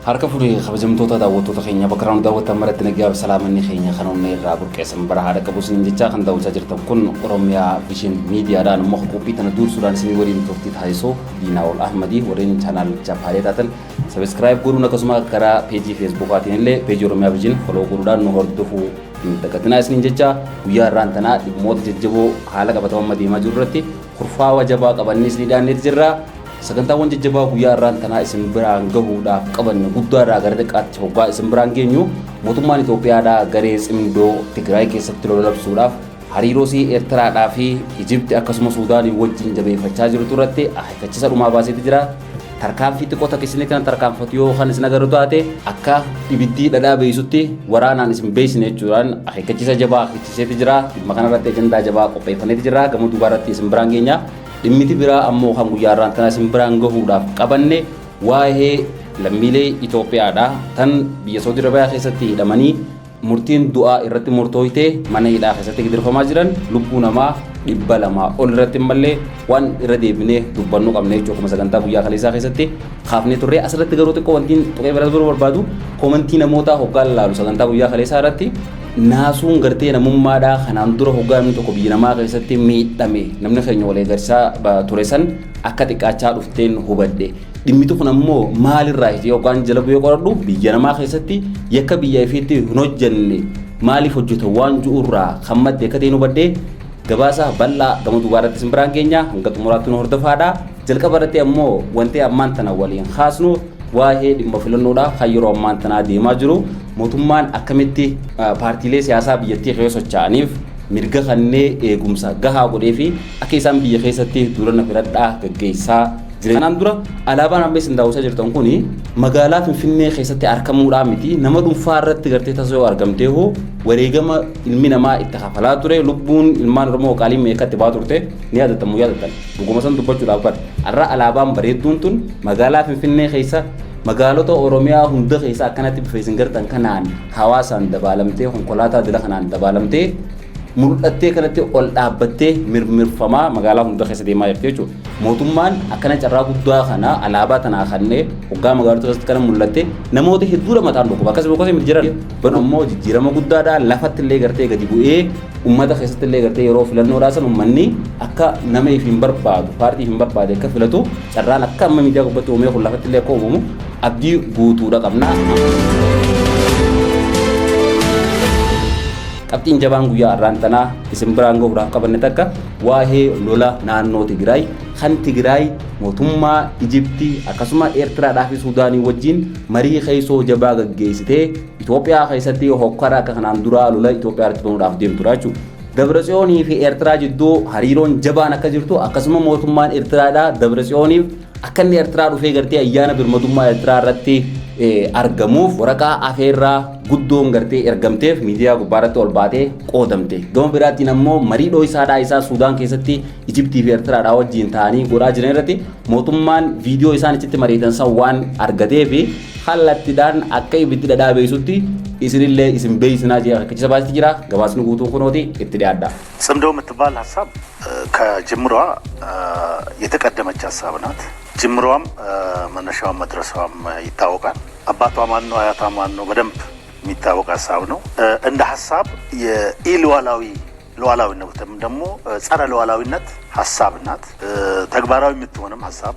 Harka fuudhee kabajamtoota daawwattoota keenya bakka irraa nu daawwattan maratti nagaa fi salaamanni keenya kan onnee irraa burqeessan bara haadha qabu isiniin jechaa kan daawwachaa jirtan kun Oromiyaa Vision Miidiyaadhaan immoo qophii tana duursuudhaan isinii waliin turtii taasisuu Diinaa'ol Ahmadii warreen chaanaalichaaf haaraa taatan sabiskiraayib godhuun akkasuma karaa peejii feesbuukaatiin illee peejii Oromiyaa Vision foloo godhuudhaan nu hordofuu hin dagatinaa isiniin jecha guyyaa irraan tanaa dhimmoota jajjaboo haala qabatama amma deemaa jiru irratti kurfaawa jabaa qabannee isinii dhiyaanneeti jirra. Sagantaawwan jajjabaa guyyaa irraan tanaa isin biraan gahuudhaaf qabanne guddaa irraa gara xiqqaatti hoggaa isin biraan geenyu mootummaan Itoophiyaadhaa garee cimdoo Tigraay keessatti lola labsuudhaaf hariiroo sii Eertiraadhaa fi Ijipti akkasuma Suudaanii wajjin jabeeffachaa jirtu irratti akeekkachiisa dhumaa baaseeti jira. Tarkaanfii xiqqoo takka isin kana tarkaanfatu yoo kan isin agarru taate akka ibiddii dhadhaa beeysutti waraanaan isin beeysine jechuudhaan akeekkachiisa jabaa akeekkachiiseeti jira. Dhimma kanarratti ajandaa jabaa qopheeffanneeti jira. Gama duubaa irratti isin biraan geenya. Dhimmiti biraa ammoo kan guyyaa irraan tana isin biraan gahuudhaaf qabanne waa'ee lammiilee Itoophiyaadha. Tan biyya Saudi Arabiyaa keessatti hidhamanii murtiin du'aa irratti murtooytee mana hidhaa keessatti gidirfamaa jiran lubbuu namaa 200 ol irratti mallee waan irra deebinee dubbannu qabne jechuudha. Akkuma sagantaa guyyaa kaleessaa keessatti kaafnee turre asirratti garuu xiqqoo wantiin tuqee bira baruu barbaadu koomantii namootaa hoggaa laalu sagantaa guyyaa kaleessaa irratti naasuun gartee namummaadhaa kanaan dura hoggaa namni tokko biyya namaa keessatti miidhame namni keenya wal eegarsaa ture san akka xiqqaachaa dhufteen hubadhe. Dhimmitu kun ammoo maalirraa hojii yookaan jala bu'ee qoradhu biyya namaa keessatti yakka biyya ifiitti hin hojjenne maaliif hojjeta waan ji'urraa kan madde akka ta'e hubadhe gabaasa bal'aa gama duubaa irratti isin biraan geenya hanga xumuraatti nu hordofaadha. Jalqaba irratti ammoo wanti ammaan tana waliin kaasnu waa'ee dhimma filannoodha kan yeroo ammaan tanaa deemaa jiru mootummaan akkamitti paartiilee siyaasaa biyyattii keessa socho'aniif mirga kannee eegumsa gahaa godhee fi akka isaan biyya keessatti duulana filadhaa gaggeessaa jiran. Kanaan dura alaabaan amma isin daawwachaa jirtan kuni magaalaa Finfinnee keessatti argamuudhaa miti nama dhuunfaa irratti gartee tasa yoo argamtee hoo wareegama ilmi namaa itti kafalaa ture lubbuun ilmaan Oromoo qaalii meeqa itti baa turte ni yaadatamu yaadatan dhuguma san dubbachuudhaaf bara har'a alaabaan bareedduun tun magaalaa Finfinnee keessa magaalota Oromiyaa hunda keessa akkanatti bifa isin gartan kanaan hawaasaan dabaalamtee konkolaataa dila kanaan dabaalamtee mul'attee kanatti ol dhaabbattee mirmirfamaa magaalaa hunda keessa deemaa jirti jechuudha. Mootummaan akkana carraa guddaa kana alaabaa tanaa kannee hoggaa magaalota keessatti kana mul'atte namoota hedduudha mataan dhukkuba akkasuma akkasuma jiran. Ban ammoo jijjiirama guddaadha lafatti illee gartee gadi bu'ee uummata keessatti illee gartee yeroo filannoodhaa san uummanni akka nama if hin barbaadu paartii hin barbaade akka filatu carraan akka amma miidiyaa gubbatti uumee kun lafatti illee akka uumamu abdii guutuudha qabna. Qabxiin jabaan guyyaa har'aan tanaa isin biraan gahuudhaaf qabanne takka waa'ee lola naannoo Tigraay kan Tigraay mootummaa Ijiptii akkasuma Eertiraadhaa fi Suudaanii wajjin marii keessoo jabaa gaggeessitee Itoophiyaa keessatti hokkara akka kanaan duraa lola Itoophiyaa irratti banuudhaaf deemtudha jechuudha. Dabratsiyoonii fi Eertiraa jidduu hariiroon jabaan akka jirtu akkasuma mootummaan Eertiraadhaa Dabratsiyooniif akka inni Eertiraa dhufee gartee ayyaana birmadummaa Eertiraa irratti argamuuf waraqaa afeerraa guddoon gartee ergamteef miidiyaa gubbaa irratti ol baatee qoodamte. Gama biraatiin ammoo marii dhooysaadhaa isaa Suudaan keessatti Ijiptii fi Eertiraadhaa wajjin ta'anii godhaa jiran irratti mootummaan viidiyoo isaan achitti mariitan san waan argatee fi kallattiidhaan akka ibiddi dhadhaa beeysutti isinillee isin beeysinaa jee akeekkachiisa baasiti jira. Gabaasni guutuun kunooti itti dhiyaadha. ጽምዶ የምትባል ሀሳብ ከጅምሯ የተቀደመች ሀሳብ ናት። ጅምሯም መነሻዋም መድረሷም ይታወቃል። አባቷ ማን ነው፣ አያቷ ማን ነው በደንብ የሚታወቅ ሀሳብ ነው። እንደ ሀሳብ የኢሉዓላዊ ሉዓላዊነት ወይም ደግሞ ጸረ ሉዓላዊነት ሀሳብ ናት። ተግባራዊ የምትሆንም ሀሳብ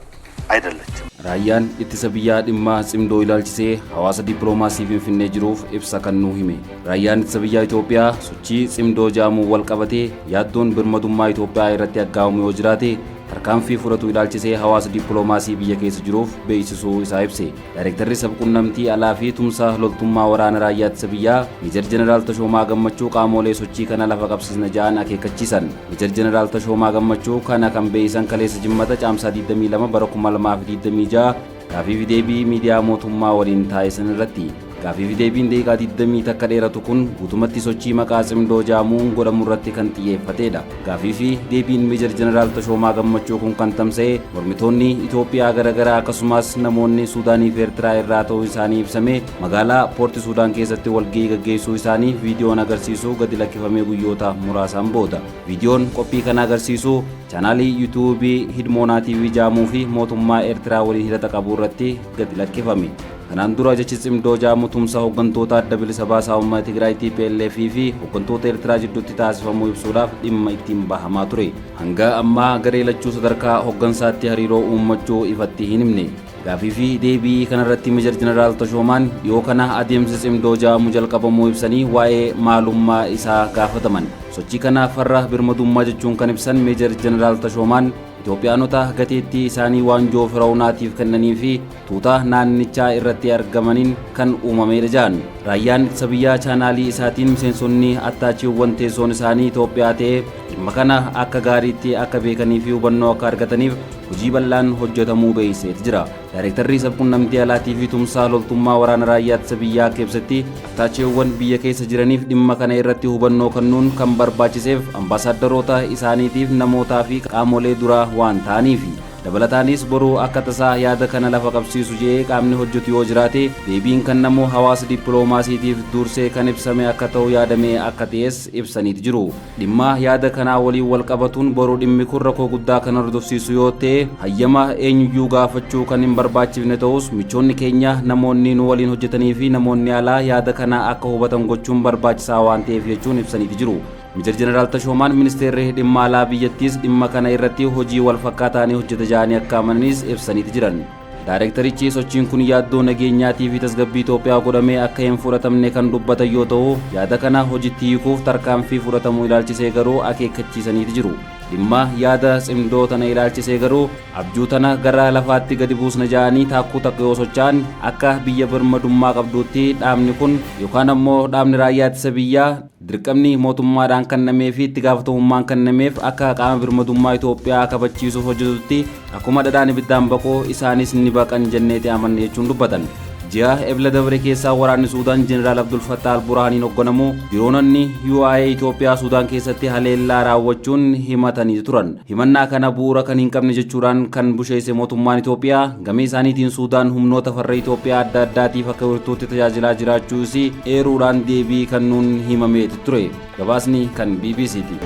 አይደለችም። Raayyaan ittisa biyyaa dhimma cimdoo ilaalchisee hawaasa dippiloomaasii Finfinnee jiruuf ibsa kennuu hime. Raayyaan ittisa biyyaa Itoophiyaa sochii cimdoo jaamuu wal qabatee yaaddoon birmadummaa Itoophiyaa irratti aggaamamu yoo jiraate tarkaanfii fudhatu ilaalchisee hawaasa dippiloomaasii biyya keessa jiruuf beeksisuu isaa ibse. Daayirektarri sabquunnamtii alaa fi tumsa loltummaa waraana raayyaa ittisa biyyaa Meejar Jeneraal Tashoomaa Gammachuu qaamolee sochii kana lafa qabsiisna ja'an akeekkachiisan. Meejar Jeneraal Tashoomaa Gammachuu kana kan beeksisan kaleessa Jimmata caamsaa 22 bara 2026 gaafii fi deebii miidiyaa mootummaa waliin taasisan irratti. Gaafii fi deebiin daqiiqaa 21 dheeratu kun guutumatti sochii maqaa cimdoo jaamuun godhamu irratti kan xiyyeeffatedha. Gaafii fi deebiin Meejar Jeneraal Tashoomaa Gammachuu kun kan tamsa'e mormitoonni Itoophiyaa garaagaraa akkasumas namoonni Suudaanii fi Eertiraa irraa ta'uu isaanii ibsame magaalaa Poorti Suudaan keessatti walga'ii gaggeessuu isaanii viidiyoon agarsiisu gadi lakkifamee guyyoota muraasaan booda. Viidiyoon qophii kana agarsiisu chaanaalii yuutuubii Hidmoonaa TV jaamuu fi mootummaa Eertiraa waliin hidhata qabu irratti gadi lakkifame. Kanaan dura jechi Tsimdoo jaamu tumsa hooggantoota Adda Bilisa Baasaa Uummata Tigraay TPLF fi hooggantoota Eertiraa jidduutti taasifamuu ibsuudhaaf dhimma ittiin bahamaa ture. Hanga ammaa garee lachuu sadarkaa hooggansaatti hariiroo uummachuu ifatti hin himne. Gaafii fi deebii kanarratti Meejar Jeneraal Tashoomaan dhiyoo kana adeemsi Tsimdoo jaamu jalqabamuu ibsanii waa'ee maalummaa isaa gaafataman. Sochii kana farra birmadummaa jechuun kan ibsan Meejar Jeneraal Tashoomaan Itoophiyaanota gateettii isaanii waanjoo Fira'aunaatiif kennanii fi tuuta naannichaa irratti argamaniin kan uumamedha jedhan. Raayyaan ittisa biyyaa chaanaalii isaatiin miseensonni attaachiiwwan teessoon isaanii Itoophiyaa ta'e dhimma kana akka gaariitti akka beekanii fi hubannoo akka argataniif hojii bal'aan hojjetamuu beeksiseeti jira. Daayirektarri sabquunnamtii alaatii fi tumsaa loltummaa waraana raayyaa ittisa biyyaa akka ibsetti attaachiiwwan biyya keessa jiraniif dhimma kana irratti hubannoo kennuun kan barbaachiseef ambaasaadarroota isaaniitiif namootaa fi qaamolee duraa waan ta'aniifi. Dabalataanis boruu akka tasaa yaada kana lafa qabsiisu jedhee qaamni hojjetu yoo jiraate deebiin kennamu hawaasa dippiloomaasiitiif dursee kan ibsame akka ta'u yaadamee akka ta'es ibsaniiti jiru. Dhimma yaada kanaa waliin wal qabatuun boruu dhimmi kun rakkoo guddaa kan hordofsiisu yoo ta'e hayyama eenyuyyuu gaafachuu kan hin barbaachifne ta'us michoonni keenya namoonni nu waliin hojjetanii fi namoonni alaa yaada kana akka hubatan gochuun barbaachisaa waan ta'eef jechuun ibsaniiti jiru. Meejar Jeneraal Tashoomaan ministeerri dhimma alaa biyyattiis dhimma kana irratti hojii wal fakkaataa ni hojjeta jedhanii akka amananis ibsaniiti jiran. Daayirektarichi sochiin kun yaaddoo nageenyaatii fi tasgabbii Itoophiyaa godhamee akka hin fudhatamne kan dubbatan yoo ta'u yaada kana hojiitti hiikuuf tarkaanfii fudhatamuu ilaalchisee garuu akeekkachiisaniiti jiru. Dhimma yaada Tsimdoo tana ilaalchisee garuu abjuu tana gara lafaatti gadi buusna jedhanii taakkuu takka yoo socho'an akka biyya birmadummaa qabduutti dhaabni kun yookaan ammoo dhaabni raayyaa ittisa biyyaa dirqamni mootummaadhaan kennamee fi itti gaafatamummaan kennameef akka qaama birmadummaa Itoophiyaa kabachiisuuf hojjetutti akkuma dhadhaan ibiddaan baquu isaanis ni baqan jenneeti amanne jechuun dubbatan. Ji'a Ebla dabre keessaa waraanni Suudaan Jeneraal Abdul Fattah al-Burhaaniin hoogganamu diroononni UAE Itoophiyaa Suudaan keessatti haleellaa raawwachuun himatanii turan. Himannaa kana bu'uura kan hin qabne jechuudhaan kan busheesse mootummaan Itoophiyaa gama isaaniitiin Suudaan humnoota farra Itoophiyaa adda addaatiif akka wirtuutti tajaajilaa jiraachuus eeruudhaan deebii kennuun himameeti ture. Gabaasni kan BBCti.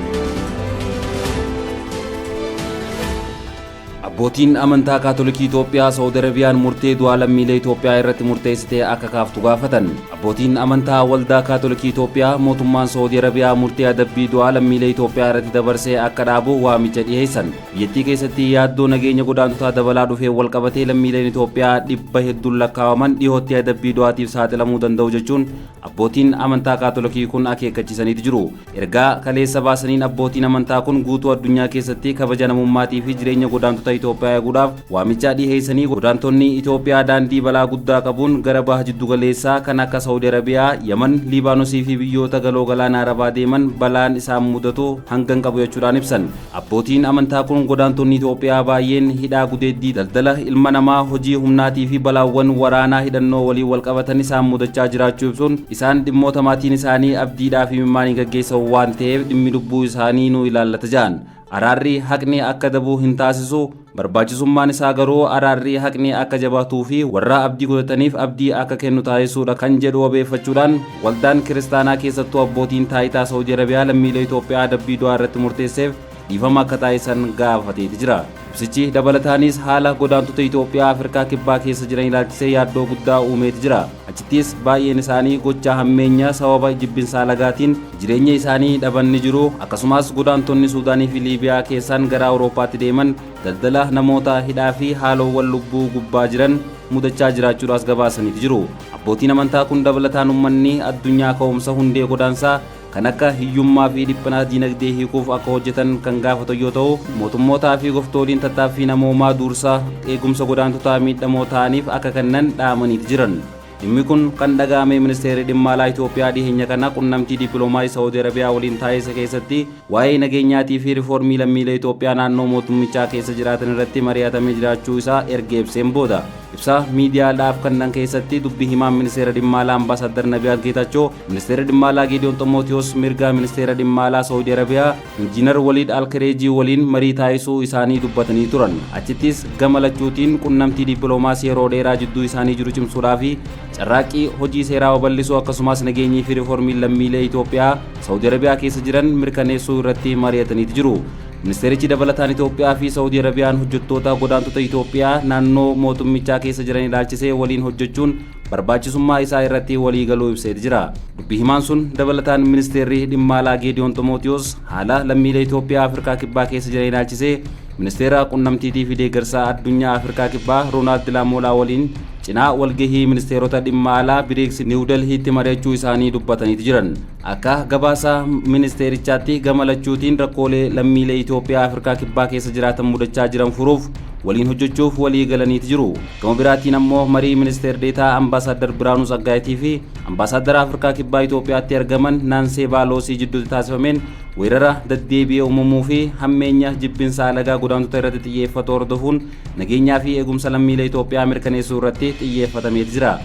Abbootiin amantaa Kaatolikii Itoophiyaa Saawud Arabiyaan murtee du'aa lammiilee Itoophiyaa irratti murteessitee akka kaaftu gaafatan. Abbootiin amantaa waldaa Kaatolikii Itoophiyaa mootummaan Saawud Arabiyaa murtee adabbii du'aa lammiilee Itoophiyaa irratti dabarsee akka dhaabu waamicha dhiyeessan. Biyyattii keessatti yaaddoo nageenya godaantotaa dabalaa dhufee walqabatee lammiileen Itoophiyaa dhibba hedduun lakkaa'aman dhiyootti adabbii du'aatiif saaxilamuu danda'u jechuun abbootiin amantaa Kaatolikii kun akeekkachiisaniitu jiru. Ergaa kaleessa baasaniin abbootiin amantaa kun guutuu addunyaa keessatti kabaja namummaatii fi jireenya godaantota Itoophiyaa eeguudhaaf waamicha dhiheessanii godaantonni Itoophiyaa daandii balaa guddaa qabuun gara baha jiddugaleessaa kan akka Saawudi Arabiyaa, Yaman, Liibaanosii fi biyyoota galoo galaana Arabaa deeman balaan isaan mudatu hanga qabu jechuudhaan ibsan. Abbootiin amantaa kun godaantonni Itoophiyaa baay'een hidhaa gudeeddii, daldala ilma namaa, hojii humnaatii fi balaawwan waraanaa hidhannoo waliin wal qabatan isaan mudachaa jiraachuu ibsuun isaan dhimmoota maatiin isaanii abdiidhaa fi mimmaanii gaggeessan waan ta'eef dhimmi lubbuu isaanii nu ilaallata jedhan. Araarri haqni akka dabuu hin taasisu, barbaachisummaan isaa garuu araarri haqni akka jabaatuu fi warra abdii godhataniif abdii akka kennu taasisuudha kan jedhu wabeeffachuudhaan waldaan kiristaanaa keessattuu abbootiin taayitaa Saawudii Arabiyaa lammiilee Itoophiyaa adabbii du'aa irratti murteesseef dhiifama akka taasisan gaafateeti jira. Ibsichi dabalataanis haala godaantota Itoophiyaa Afrikaa Kibbaa keessa jiran ilaalchisee yaaddoo guddaa uumeeti jira. Achittis baay'een isaanii gochaa hammeenya sababa jibbinsa alagaatiin jireenya isaanii dhaban ni jiru. Akkasumas godaantonni Suudaanii fi Liibiyaa keessaan gara Awurooppaatti deeman daldala namoota hidhaa fi haalowwan lubbuu gubbaa jiran mudachaa jiraachuudhaas gabaasaniiti jiru. Abbootiin amantaa kun dabalataan uummanni addunyaa ka'umsa hundee godaansaa kan akka hiyyummaa fi dhiphina diinagdee hiikuuf akka hojjetan kan gaafatu yoo ta'u mootummootaa fi goftooliin tattaaffii namoomaa dursa eegumsa godaantotaa miidhamoo ta'aniif akka kennan dhaamaniiti jiran. Dhimmi kun kan dhaga'ame ministeerri dhimma alaa Itoophiyaa dhiheenya kana qunnamtii dippiloomaasii Saawudii Arabiyaa waliin taasise keessatti waa'ee nageenyaatii fi riifoormii lammiilee Itoophiyaa naannoo mootummichaa keessa jiraatan irratti mari'atamee jiraachuu isaa erga ibseen booda. Ibsa miidiyaadhaaf kennan keessatti dubbii himaan ministeera dhimma alaa Ambaasaddar Nabiyaat Geetachoo, ministeera dhimma alaa Geediyoon Ximootiyoos, mirga ministeera dhimma alaa Saawudii Arabiyaa Injiinar Waliid Alkareejii waliin marii taasisuu isaanii dubbatanii turan. Achittis gama lachuutiin qunnamtii dippiloomaasii yeroo dheeraa jidduu isaanii jiru cimsuudhaa fi carraaqqii hojii seeraa babal'isuu akkasumas nageenyii fi riifoormiin lammiilee Itoophiyaa Saawudii Arabiyaa keessa jiran mirkaneessuu irratti mari'ataniiti jiru. Ministeerichi dabalataan Itoophiyaa fi Saawudii Arabiyaan hojjettoota godaantota Itoophiyaa naannoo mootummichaa keessa jiran ilaalchisee waliin hojjechuun Barbaachisummaa isaa irratti waliigaluu ibseeti jira. Dubbi himaan sun dabalataan Ministeerri Dhimma Alaa Geediyoon Ximootiyoos haala lammiilee Itoophiyaa Afrikaa Kibbaa keessa jiran ilaalchisee Ministeera Qunnamtiitii fi Deeggarsa Addunyaa Afrikaa Kibbaa Roonaald Laamoolaa waliin cinaa walgahii ministeerota dhimma alaa Biriiks Niiw Delhiitti mari'achuu isaanii dubbataniiti jiran. Akka gabaasa ministeerichaatti, gama lachuutiin rakkoolee lammiilee Itoophiyaa Afrikaa Kibbaa keessa jiraatan mudachaa jiran furuuf waliin hojjechuuf walii galaniiti jiru. Gama biraatiin ammoo marii Ministeer Deetaa Ambaasaadar Biraanuu Tsaggaayitii fi Ambaasaadara Afrikaa Kibbaa Itoophiyaatti argaman Naansee Baaloosii jidduutti taasifameen, weerara deddeebi'ee uumamuu fi hammeenya jibbinsa alagaa godaantota irratti xiyyeeffatu hordofuun nageenyaa fi eegumsa lammiilee Itoophiyaa mirkaneessuu irratti xiyyeeffatameeti jira.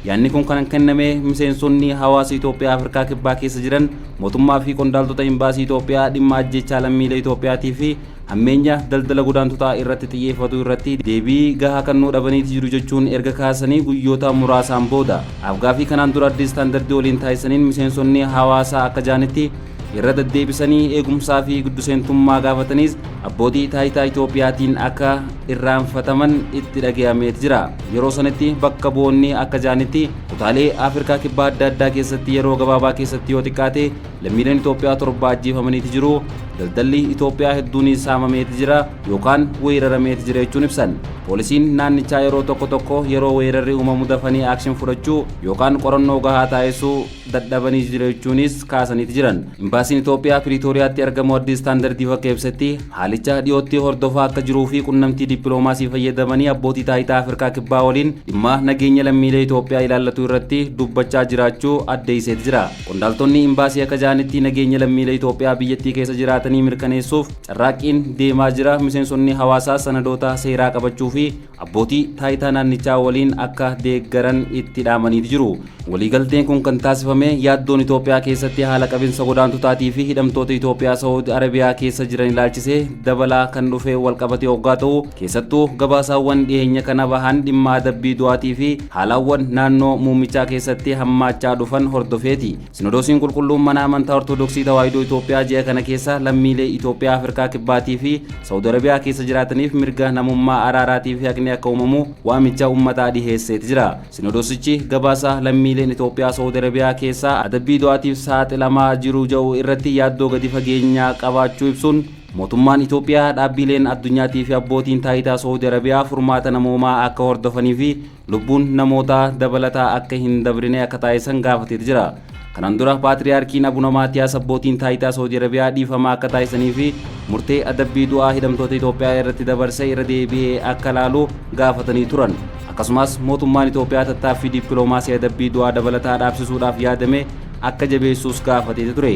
Yaadni kun kan kenname miseensonni hawaasa Itoophiyaa Afrikaa Kibbaa keessa jiran mootummaa fi qondaaltota imbaasii Itoophiyaa dhimma ajjechaa lammiilee Itoophiyaatii fi hammeenya daldala godaantotaa irratti xiyyeeffatu irratti deebii gahaa kennuu dhabaniiti jiru jechuun erga kaasanii guyyoota muraasaan booda. Afgaaffii kanaan dura Addis Standard waliin taasisaniin miseensonni hawaasaa akka jaanitti, irra deddeebisanii eegumsaa fi gidduseentummaa gaafataniis abbootii taayitaa Itoophiyaatiin akka irraanfataman itti dhagayameeti jira. Yeroo sanatti bakka bu'oonni akka jaanitti, kutaalee Afrikaa Kibbaa adda addaa keessatti yeroo gabaabaa keessatti yoo xiqqaate lammiileen Itoophiyaa 7 ajjeefamaniiti jiru. Daldalli Itoophiyaa hedduunis saamameeti jira yookaan weerarameeti jira jechuun ibsan. Poolisiin naannichaa yeroo tokko tokko yeroo weerarri uumamu dafanii action fudhachuu yookaan qorannoo gahaa taasisuu dadhabanii jira jechuunis kaasaniiti jiran. Imbaasiin Itoophiyaa Piriitooriyaatti argamu Addis Standardiif akka ibsetti, haalicha dhiyootti hordofaa akka jiruu fi qunnamtii dippiloomaasii fayyadamanii abbootii taayitaa Afrikaa Kibbaa waliin dhimma nageenya lammiilee Itoophiyaa ilaallatu irratti dubbachaa jiraachuu addeesseeti jira. Qondaaltonni imbaasii akka ja'anitti, nageenya lammiilee Itoophiyaa biyyattii keessa jiraatanii mirkaneessuuf carraaqqiin deemaa jira. Miseensonni hawaasaa sanadoota seeraa qabachuu fi abbootii taayitaa naannichaa waliin akka deeggaran itti dhaamaniiti jiru. Waliigalteen kun kan taasifame yaaddoon Itoophiyaa keessatti haala qabinsa godaantotaatii fi hidhamtoota Itoophiyaa Saawud Arabiyaa keessa jiran ilaalchisee dabalaa kan dhufe walqabatee hoggaa ta'u, keessattuu gabaasaawwan dhiyeenya kana bahan dhimma adabbii du'aatii fi haalawwan naannoo muummichaa keessatti hammaachaa dhufan hordofeeti. Sinodoosiin Qulqulluun Mana Amantaa Ortodoksii Tawaahidoo Itoophiyaa ji'a kana keessa lammiilee Itoophiyaa Afrikaa Kibbaatii fi Saawud Arabiyaa keessa jiraataniif mirga namummaa, araaraatii fi haqni akka uumamu waamicha uummataa dhiheesseeti jira. Sinodoosichi gabaasa lammiileen Itoophiyaa Saawud Arabiyaa keessaa adabbii du'aatiif saaxilamaa jiru jedhu irratti yaaddoo gadi fageenyaa qabaachuu ibsuun, mootummaan Itoophiyaa, dhaabbileen addunyaatii fi abbootiin taayitaa Saawud Arabiyaa furmaata namoomaa akka hordofanii fi lubbuun namootaa dabalataa akka hin dabrine akka taasisan gaafateeti jira. Kanaan dura Paatriyaarkiin Abuna Maatiyaas abbootiin taayitaa Saawud Arabiyaa dhiifamaa akka taasisanii fi murtee adabbii du'aa hidhamtoota Itoophiyaa irratti dabarse irra deebi'ee akka laalu gaafatanii turan. Akkasumas mootummaan Itoophiyaa tattaaffii dippiloomaasii adabbii du'aa dabalataa dhaabsisuudhaaf yaadame akka jabeessuus gaafateeti ture.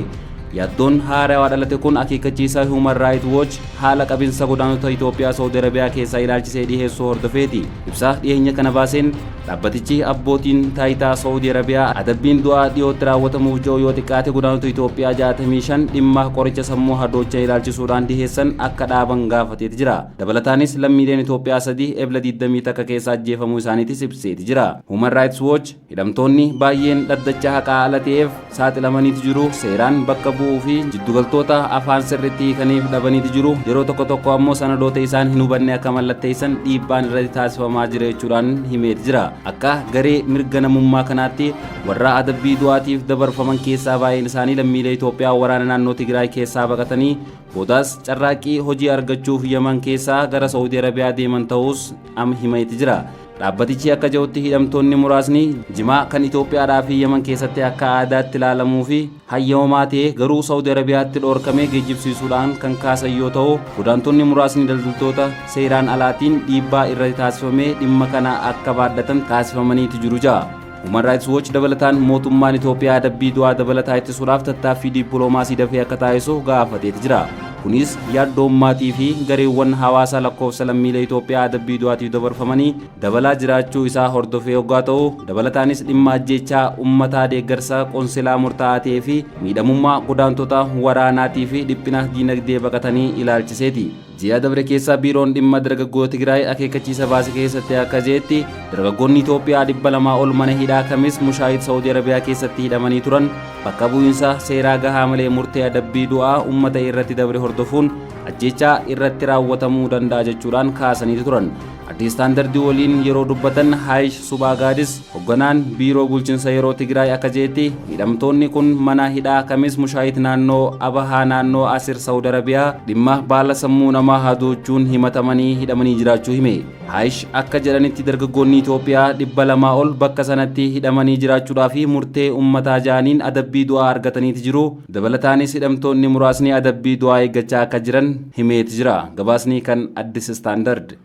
Yaaddoon haarawaa dhalate kun akeekkachiisa Human Rights Watch haala qabinsa godaantota Itoophiyaa Saawud Arabiyaa keessaa ilaalchisee dhiheessuu hordofeeti. Ibsa dhiyeenya kana baaseen dhaabbatichi abbootiin taayitaa Saawud Arabiyaa adabbiin du'aa dhiyootti raawwatamuuf jiru yoo xiqqaate godaantota Itoophiyaa 65 dhimma qoricha sammuu hadoocha ilaalchisuudhaan dhiheessan akka dhaaban gaafateeti jira. Dabalataanis lammiileen Itoophiyaa 3 Ebla 21 keessa ajjeefamuu isaaniitis ibseeti jira. Human Rights Watch hidhamtoonni baay'een dhaddacha haqaa ala ta'eef saaxilamaniitu jiru, seeraan bakka bu'uu fi jiddugaltoota afaan sirriitti hiikaniif dhabaniitu jiru, yeroo tokko tokko ammoo sanadoota isaan hin hubanne akka mallatteessan dhiibbaan irratti taasifamaa jira jechuudhaan himeeti jira. Akka garee mirga namummaa kanaatti, warra adabbii du'aatiif dabarfaman keessaa baay'een isaanii lammiilee Itoophiyaa waraana naannoo Tigraay keessaa baqatanii boodaas carraaqqii hojii argachuuf Yaman keessaa gara Saawudii Arabiyaa deeman ta'us am himeeti jira. Dhaabbatichi akka jedhutti, hidhamtoonni muraasni jimaa kan Itoophiyaadhaa fi Yaman keessatti akka aadaatti ilaalamuu fi hayyamamaa ta'e garuu Saawudi Arabiyaatti dhoorkamee geejjibsiisuudhaan kan kaasan yoo ta'u, godaantonni muraasni daldaltoota seeraan alaatiin dhiibbaa irratti taasifamee dhimma kana akka baadhatan taasifamaniitu jiru ja'a. Human Rights Watch dabalataan mootummaan Itoophiyaa adabbii du'aa dabalataa ittisuudhaaf tattaaffii dippiloomaasii dafee akka taasisu gaafateeti jira. Kunis yaaddoo ummaatii fi gareewwan hawaasaa lakkoofsa lammiilee Itoophiyaa adabbii du'aatiif dabarfamanii dabalaa jiraachuu isaa hordofee hoggaa ta'u, dabalataanis dhimma ajjeechaa uummataa deeggarsa qonsilaa murtaa'aa ta'ee fi miidhamummaa godaantota waraanaatii fi dhiphina diinagdee baqatanii ilaalchiseeti. Ji'a dabre keessa Biiroon Dhimma Dargaggoota Tigraay akeekkachiisa baase keessatti akka jeetti, dargaggoonni Itoophiyaa 200 ol mana hidhaa Kamis Mushaayit Saawudii Arabiyaa keessatti hidhamanii turan bakka bu'iinsa seeraa gahaa malee murtee adabbii du'aa uummata irratti dabre hordofuun ajjeechaa irratti raawwatamuu danda'a jechuudhaan kaasanii turan. Addis Standard waliin yeroo dubbatan Haayish Subaagaadis hogganaan biiroo bulchiinsa yeroo Tigraay akka jeetti hidhamtoonni kun mana hidhaa Kamis Mushaayit naannoo Abahaa naannoo Asir Saawud Arabiyaa dhimma baala sammuu namaa hadoochuun himatamanii hidhamanii jiraachuu hime. Haayish akka jedhanitti dargaggoonni Itoophiyaa 200 ol bakka sanatti hidhamanii jiraachuudhaa fi murtee uummataa ja'aniin adabbii du'aa argataniiti jiru. Dabalataanis hidhamtoonni muraasni adabbii du'aa eeggachaa akka jiran himeeti jira. Gabaasni kan Addis Standard.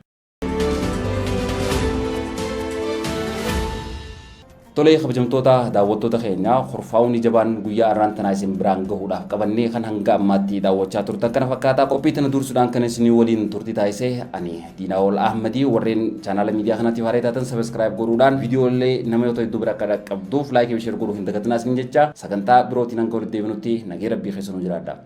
Tolee, kabajamtoota daawwattoota keenya, kurfaa'uun jabaan guyyaa har'aan tanaa isin biraan gahuudhaaf qabannee kan hanga ammaatti daawwachaa turtan kana fakkaataa. Qophii tana dursuudhaan kan isinii waliin turtii taasise ani Diinaawol Ahmadii. Warreen chaanaala miidiyaa kanaatiif haaraa taatan subscribe godhuudhaan viidiyoolee namoota hedduu bira akka dhaqqabduuf like fi share godhuu hin dagatinaa isin jecha, sagantaa birootiin hanga walitti deebinutti nagee rabbii keessa nu jiraadha.